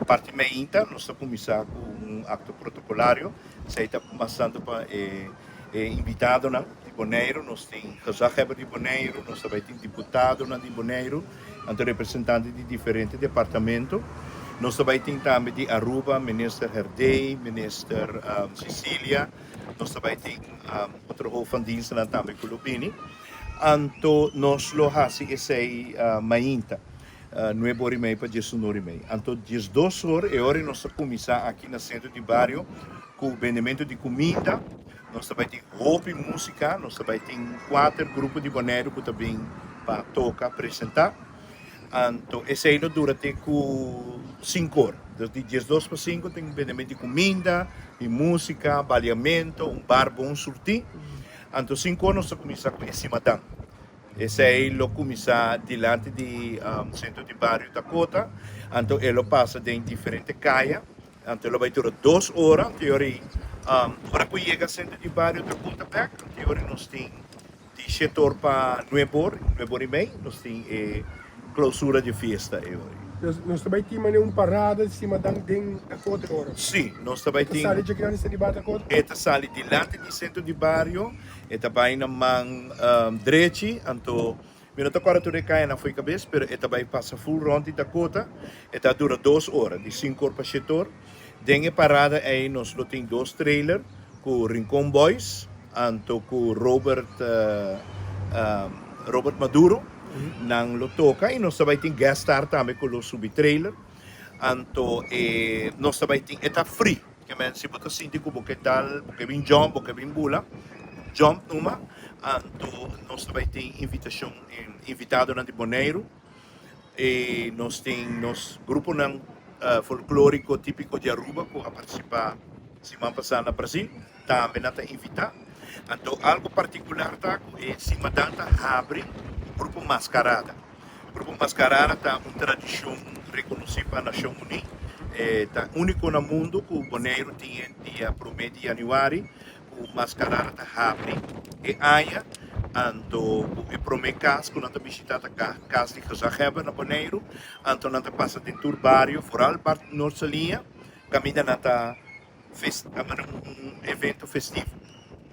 Parti mainta nos ta kuminsá ku un akto protokolario, esei ta mas tantu pa e invitadonan di Boneiru. Nos tin gezaghebber di Boneiru, nos ta bai tin diputadonan di Boneiru, anto representante di diferente departamento. Nos ta bai tin tambe di Aruba, Minister Herdé, Minister Cecilia, nos ta bai tin otro hoofd van dienstnan tambe ku lo bini. Anto nos lo hasi esei mainta. Nuebe ora i mei pa diesun ora i mei. Anto 12 or e ora nos ta kuminsá aki na sentro di bario ku bendementu di kuminda. Nos ta bai tin hopi músika, nos ta bai tin kuater grupo di Boneiru ku ta bin pa toka, presentá. Anto esei lo dura te ku sinku or. Dus di 12 pa sinku tin bendementu di kuminda, di músika, baliamentu, un bar bon surtí. Anto sinku or nos ta kuminsá ku e simadan. Esei lo kuminsá dilanti di Sentro di Bario Dakota, anto e lo pasa den diferente kaya, anto e lo bai dura dos ora, anto e ora ei ora ku yega Sentro di Bario Dakota bèk, anto e ora nos tin di shete or pa nuebe or, nuebe or i mei, nos tin e klousura di e fiesta e ora ei. Nos ta bai tin manera un parada di simadan den Dakota e ora? Sí, nos ta bai tin. E ta sali dje grandi Sentro di Bario Dakota? E ta sali dilanti di Sentro di Bario. E ta bai na man drechi, anto mi no ta kòrda tur e kayanan fo'i kabes, pero e ta bai pasa ful rònt di Dakota. E ta dura dos ora, di sinku or pa shete or. Den e parada ei nos lo tin dos trailer ku Rincon Boys, anto ku Robert Robert Maduro. Nan lo toka i nos ta bai tin guest star tambe ku lo subi trailer. Anto e nos ta bai tin, e ta free. Ke men si bo ta sinti ku bo ke dal, bo ke bin jump, bo ke bin bula, jump numa. Anto nos ta bai tin invitashon, invitadonan di Boneiru. I nos tin nos gruponan folkloriko tipiko di Aruba ku a partisipá siman pasá na Brasil, tambe nan ta invitá. Anto algu partikular ta ku e simadan ta habri ku grupo Maskarada. Grupo Maskarada ta un tradishon rekonosí pa Nashon Uní. E ta úniko na mundu ku Boneiru tin e dia promé di yanüari ku Maskarada ta habri e aña. Anto ku e promé kas ku nan ta bishitá ta kas di Gezaghebber na Boneiru. Anto nan ta pasa den tur bario, foral parti Noord Saliña, kaminda nan ta un evento festivo.